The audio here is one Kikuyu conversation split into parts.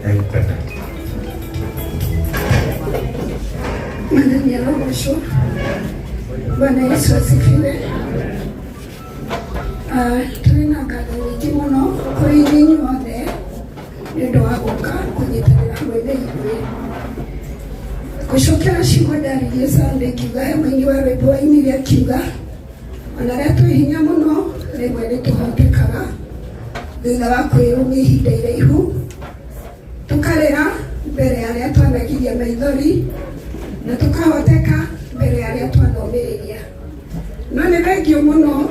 Tene. Mwathani arogocwo. Bwana Yesu asifiwe. Ah, tũrĩ na ngatho nyingĩ mũno kũrĩ inyuĩ inyuothe nĩ ũndũ wa gũka kũnyitanĩra hamwe na ithuĩ. Gũcokera ciugo ndaririe Sunday ngiuga he mũini wa rwĩmbo wainire akiuga ona arĩa twĩ hinya mũno rĩmwe nĩ tũhotekaga thutha wa kwĩyũmia ihinda iraihu tũkarĩra mbere ya arĩa twanagiria maithori na tũkahoteka mbere ya arĩa twanomĩrĩria. No nĩ thengio mũno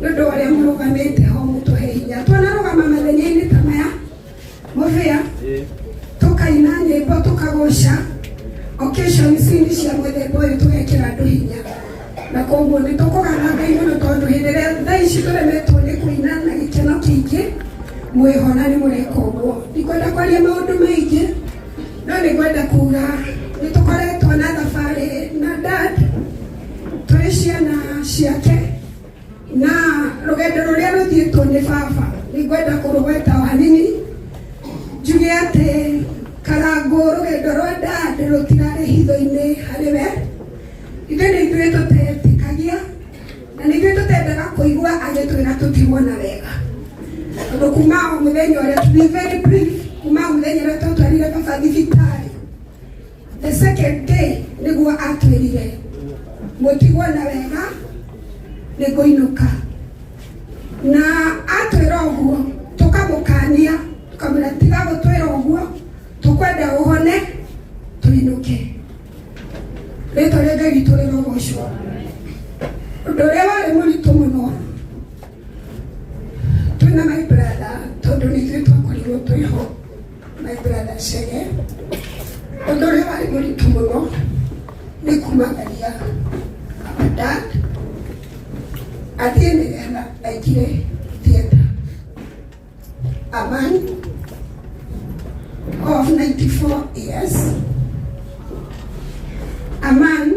nĩ ũndũ wa arĩa mũrũgamĩte ho mũtũhe hinya. Twanarũgama mathenya-inĩ ta maya mũbĩa tũkaina nyĩmbo tũkagoca occasions-inĩ cia mũthemba ũyũ tũgekĩra andũ hinya na koguo nĩ tũkũgana Ngai mũno tondũ hĩndĩ ĩrĩa thaa ici tũremetwo nĩ kũina na gĩkeno kĩingĩ mwĩho na nĩ mũreka ũguo. Ndikwenda kwaria maũndũ maingĩ no nĩ ngwenda kuga nĩ tũkoretwo na thabarĩ na dad tũrĩ ciana ciake na rũgendo rũrĩa rũthiĩtwo nĩ baba nĩ ngwenda kũrũgweta o hanini njuge atĩ Karangũ rũgendo rwa dad rũtirarĩ hitho-inĩ harĩ we. Ithuĩ nĩ ithuĩ tũtetĩkagia na nĩ ithuĩ tũtendaga kũigua agĩtwĩra tũtiwona wega tondũ kuma o mũthenya ũrĩa, to be very brief, kuma o mũthenya ũrĩa twatwarire baba thibitarĩ the second day nĩguo atwĩrire mũtiguona wega nĩ ngũinũka na atwĩra ũguo tũkamũkania tũkamwĩra tiga gũtwĩra ũguo tũkwenda ũhone tũinũke. Rĩtwa rĩa Ngai witũ rĩrogocwo. Ũndũ ũrĩa warĩ mũritũ mũno twĩna my brother tondũ nĩ ithuĩ twakorirwo twĩho my brother Chege. Ũndũ ũrĩa warĩ mũritũ mũno nĩ kumagaria our dad athiĩ nĩgetha aingĩre theatre. A man of 94 years, a man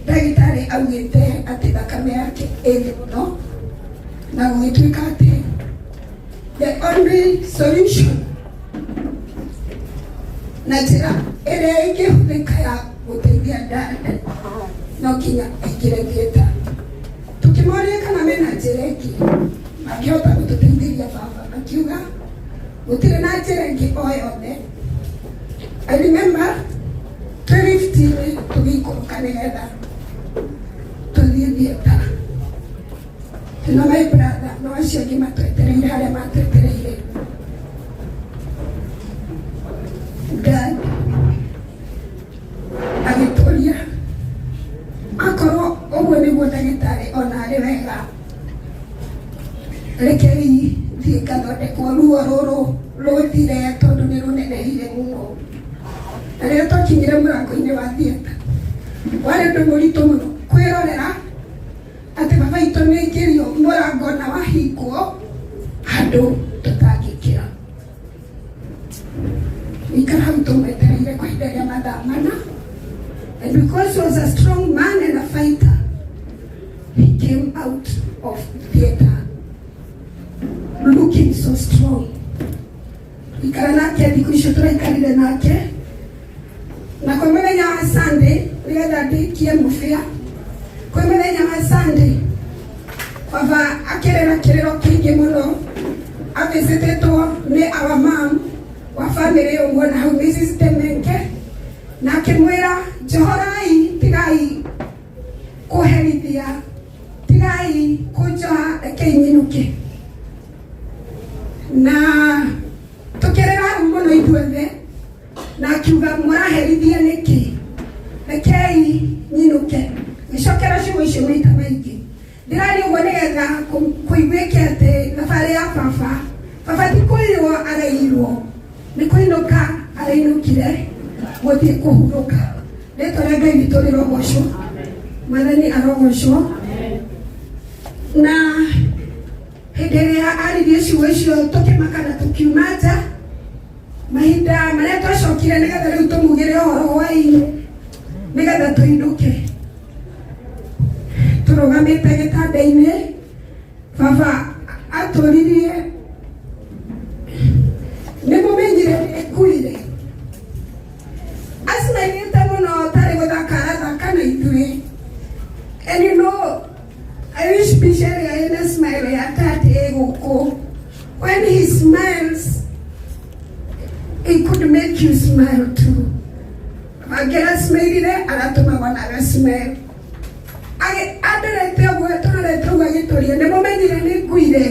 ndagĩtarĩ augĩte atĩ thakame yake ĩ thĩ mũno na gũgĩtuĩka atĩ the only solution na njĩra ĩrĩa ĩngĩhũthĩka ya gũteithia dad no nginya aingĩre theatre. Tũkĩmoria kana mena njĩra ĩngĩ mangĩhota gũtũteithĩria baba, makiuga gũtirĩ na njĩra ĩngĩ o yothe. I remember twĩ lift-inĩ tũgĩikũrũka nĩgetha tũthiĩ theatre na my brother no acio angĩ matwetereire harĩa matwetereire. Dad agĩtũria akorwo ũguo nĩguo ndagĩtarĩ ona arĩ wega rekei thiĩ ngathondekwo ruo rũrũ rũthire tondũ nĩ rũnenehire mũno. Na rĩrĩa twakinyire mũrango-inĩ wa theatre warĩ ũndũ mũritũ mũno kwĩrorera atĩ baba witũ nĩ aingĩrio mũrango na wahingwo handũ tũtangĩkĩra. Ikara hau tũmwetereire kwa ihinda rĩa mathaa mana. And because he was a strong man and a fighter, he came out of theater looking so strong. Ikara nake thikũ icio tũraikarire nake na kwĩ mũthenya wa Sunday nĩgetha ndĩkie mũbĩa kwĩ mũthenya wa Sunday baba akĩrĩra kĩrĩro kĩingĩ mũno avisitetwo nĩ our mom wa family ĩyo muona hau Mrs. Temenke na akĩmwĩra njohorai tigai kũherithia tigai kũnjoha rekei nyinũke na tũkĩrĩra hau mũno ithuothe na akiuga mũraherithia nĩkĩ rekei nyinũke ngĩcokera ciugo icio maita maingĩ ndĩraria ũguo nĩgetha kũiguĩke atĩ thabarĩ ya baba baba ti kũirwo arairwo nĩ kũinũka arainũkire gũthiĩ kũhurũka. Rĩtwa rĩa Ngai witũ rĩrogocwo, Mwathani arogocwo. Na hĩndĩ ĩrĩa aririe ciugo icio tũkĩmaka na tũkiuma nja mahinda marĩa twacokire nĩgetha rĩu tũmugĩre ũhoro hwaĩ-inĩ nĩgetha tũinũke tũrũgamĩte gĩtanda-inĩ baba atũririe nĩ mũmenyire. Nguire. Acimairĩte mũno tarĩ gũthaka arathaka na ithuĩ. And you know, I wish mbica ĩrĩa ĩna smile ya tate ĩ gũkũ. When he smiles, it could make you smile too. Angĩra smileire aratũmaga nawe smile. Andorete ũguo tũrorete ũguo agĩtũria nĩ mũmenyire nĩ nguire.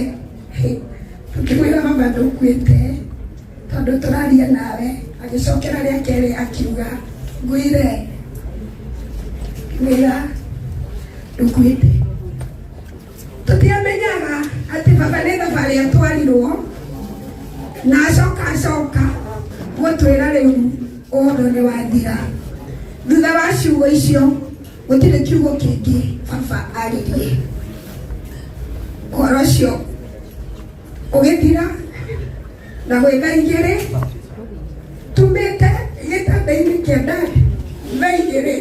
Tũkĩmwĩra baba ndũkuĩte tondũ tũraria nawe. Agĩcokera rĩa kerĩ akiuga nguire. Ngĩmwĩra ndũkuĩte. Tũtiamenyaga atĩ baba nĩ thabarĩ atwarirwo na acoka acoka gũtwĩra rĩu ũhoro nĩ wathira. Thutha wa ciugo icio gũtirĩ kiugo kĩngĩ baba aririe. Ũhoro ũcio ũgĩthira na gwĩ thaa igĩrĩ tumĩte gĩtanda-inĩ kĩa ndari thaa igĩrĩ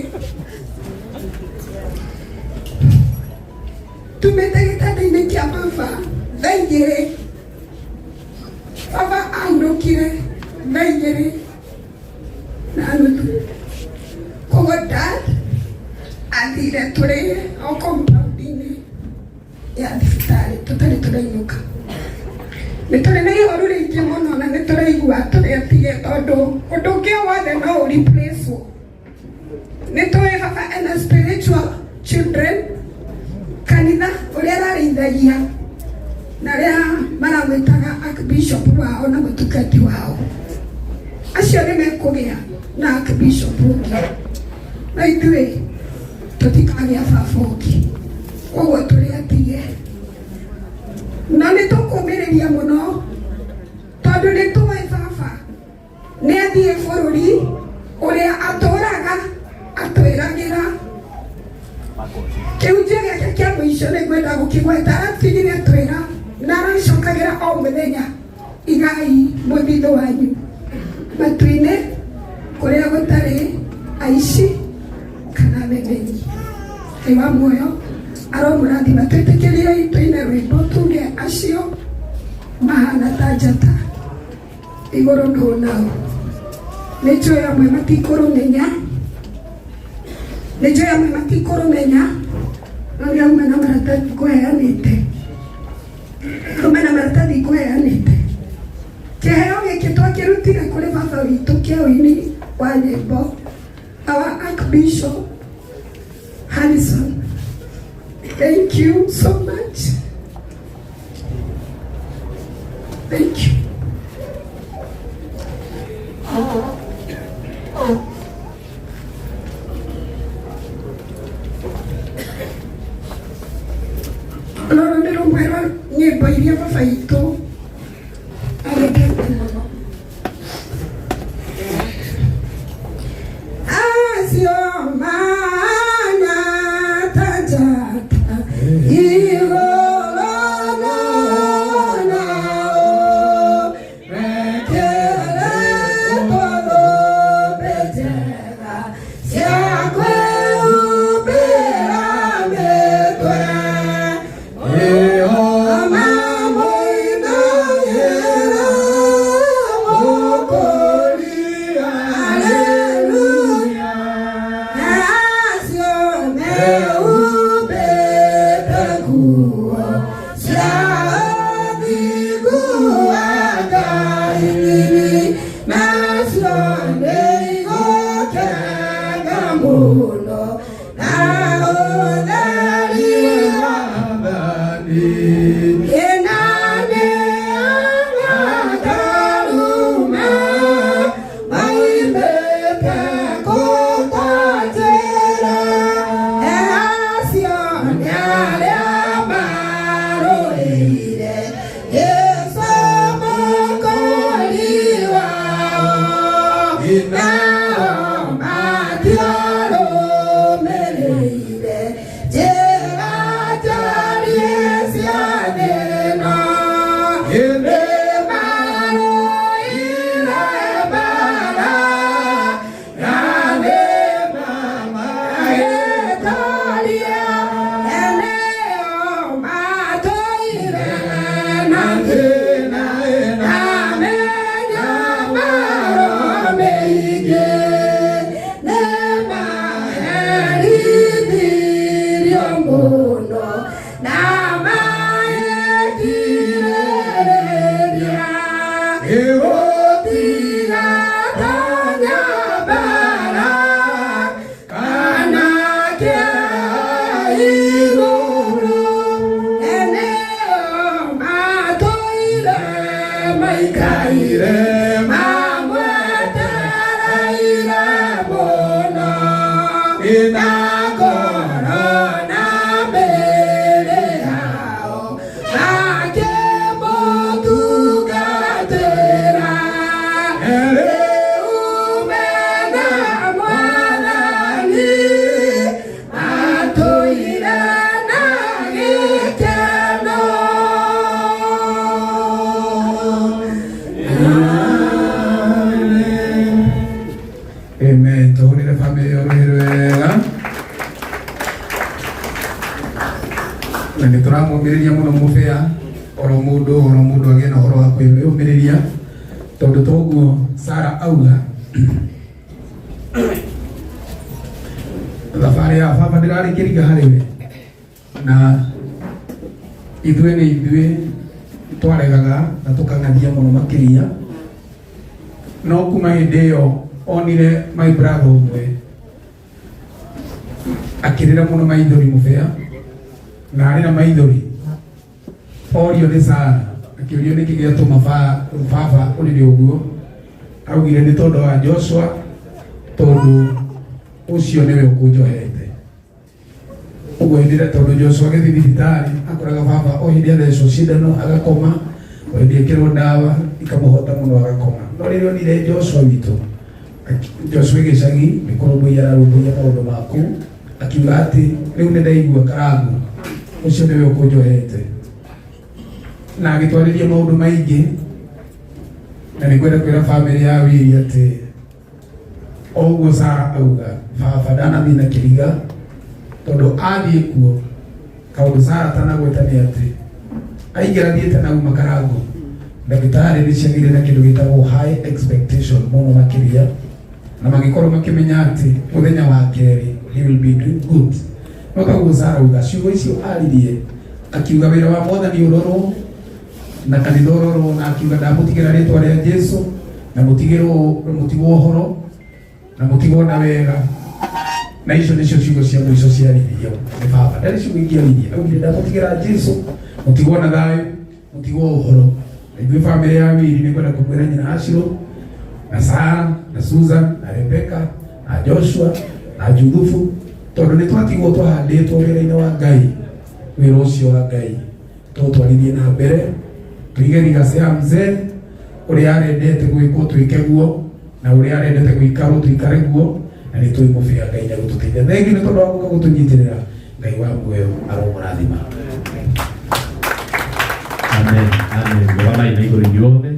tumĩte gĩtanda-inĩ kĩa baba thaa igĩrĩ baba ahurũkire thaa igĩrĩ na nuthu. Koguo dad athire tũrĩ o compound-inĩ ya thibitarĩ tũtarĩ tũrainũka. Nĩ tũrĩ na ihoru rĩingĩ mũno na nĩ tũraigua tũrĩ atige tondũ ũndũ ũngĩ o wothe no ũ replace wo. Nĩ tũĩ baba ena spiritual children kanitha ũrĩa ararĩithagia na arĩa maramwĩtaga archbishop wao na mũtungati wao acio nĩ mekũgĩa na archbishop ũngĩ na ithuĩ tũtikagĩa baba ũngĩ koguo tũrĩ atige na nĩ tũkũmĩrĩria mũno tondũ nĩ tũĩ baba nĩ athiĩ bũrũri ũrĩa atũraga atwĩragĩra. Kĩhunjio gĩake kĩa mũico nĩ ngwenda gũkĩgweta aratigire atwĩra na aracokagĩra o mũthenya igai mũthithũ wanyu matu-inĩ kũrĩa gũtarĩ aici kana memenyi. Ngai wa muoyo aromũrathima. Twĩtĩkĩriei tũine rwĩmbo tuge acio mahana ta njata igũrũ nũ nao. Nĩ njũĩ amwe matikũrũmenya, nĩ njũĩ amwe matikũrũmenya, no nĩ auma na maratathi ngũheanĩte, auma na maratathi ngũheanĩte. Kĩheo gĩkĩ twakĩrutire kũrĩ baba witũ kĩa ũini wa nyĩmbo, our Archbishop Harrison. Thank you so much. Thank you. Rũrũ nĩ rũmwe rwa nyĩmbo iria baba itũ arendete mũno. Acio mana ta njata igũrũ nao mekĩrĩtwo thũmbĩ njega cia kwĩhumbĩra mĩtwe. Mũno na ũtheri wa Inane agakarume maimĩte kũtanjĩra acio nĩ arĩa marũĩire Jesũ mũkũũri wao nao matiarũmĩrĩire njĩra njariĩ cia thĩ ĩno. Nĩ marũire mbaara na nĩ mamahĩtũria, nĩo matũire na thĩna na mĩnyamaro. Aingĩ nĩmaherithirio mũno na magĩkirĩrĩria gũtiga tonya mbara kana kĩa igũrũ eneo matũire maikaire mamwetereire mũno na ngoro na mĩĩrĩ yao makĩmũtungatĩra rĩu mena Mwathani matũire na gĩkeno. Amen. Tuhurire family yo rũhĩ wega. Na nĩ tũramũmĩrĩria mũno mũbĩa oro mũndũ oro mũndũ agĩe na ũhoro wa kwĩyũmĩrĩria tondũ toguo Sara auga thabarĩ ya baba ndĩrarĩ kĩriga harĩ we na ithuĩ nĩ ithuĩ twaregaga na tũkang'athia mũno makĩria no kuma hĩndĩ ĩyo onire my brother ũmwe akĩrĩra mũno maithori mũbĩa na arĩra maithori orio nĩ Sara akĩũrio nĩkĩ gĩatũma baba ũrĩre ũguo augire nĩ tondũ wa Joshua tondũ ũcio nĩwe ũkũnjohete ũguo hĩndĩ ĩrĩa tondũ Joshua agĩthiĩ thibitarĩ akoraga baba o hĩndĩ athecwo cindano agakoma o hĩndĩ ekĩrwo ndawa ikamũhota mũno agakoma no rĩrĩa onire Joshua witũ Joshua gĩcagi nĩ kũrũmbũiya ararũmbũiya maũndũ maku akiuga atĩ rĩu nĩ ndaigua karangu ũcio nĩwe ũkũnjohete na agĩtwarĩria maũndũ maingĩ na nĩ ngwenda kwĩra bamĩrĩ ya Wili atĩ o ũguo Sara auga baba ndanathiĩ na kĩriga tondũ athiĩ kuo kaũndũ Sara atanagweta nĩ atĩ aingĩra thiĩte na uma karango ndagĩtarĩ nĩ ciagĩire na kĩndũ gĩtagwo high expectation mũno makĩria na magĩkorwo makĩmenya atĩ mũthenya wa kerĩ he will be doing good no taguo Sara uga ciugo icio aririe akiuga wĩra wa mwathani ũrorwo na kanitha ũrorwo na akiuga ndamũtigĩra rĩtwa rĩa Jesu na mũtigĩrwo mũtigwo ũhoro na mũtigwo na wega na icio nĩcio ciugo cia mũico ciaririo nĩ baba ndarĩ ciugo ingĩ aririe augire ndamũtigĩra Jesu mũtigwo na thayũ mũtigwo ũhoro na ithuĩ bamĩrĩ ya Wili nĩ kwenda kũmwĩra nyina Ashiro na Sara na Susan na Rebecca na Joshua na Juthufu tondũ nĩ twatigwo twahandĩtwo wĩra-inĩ wa Ngai wĩra ũcio wa Ngai tũtwarithie na mbere tuige rigacĩ ya mzee ũrĩa arendete gwĩkwo twĩke guo na ũrĩa arendete gũikarwo tuikare guo na nĩ tũĩ mũbĩa Ngai nĩ gũtũteithia thengi nĩ tondũ wa gũka gũtũnyitĩrĩra Ngai wa muoyo aromũrathima. Amen. Amen. Rũgamai na igũrũ inyuothe.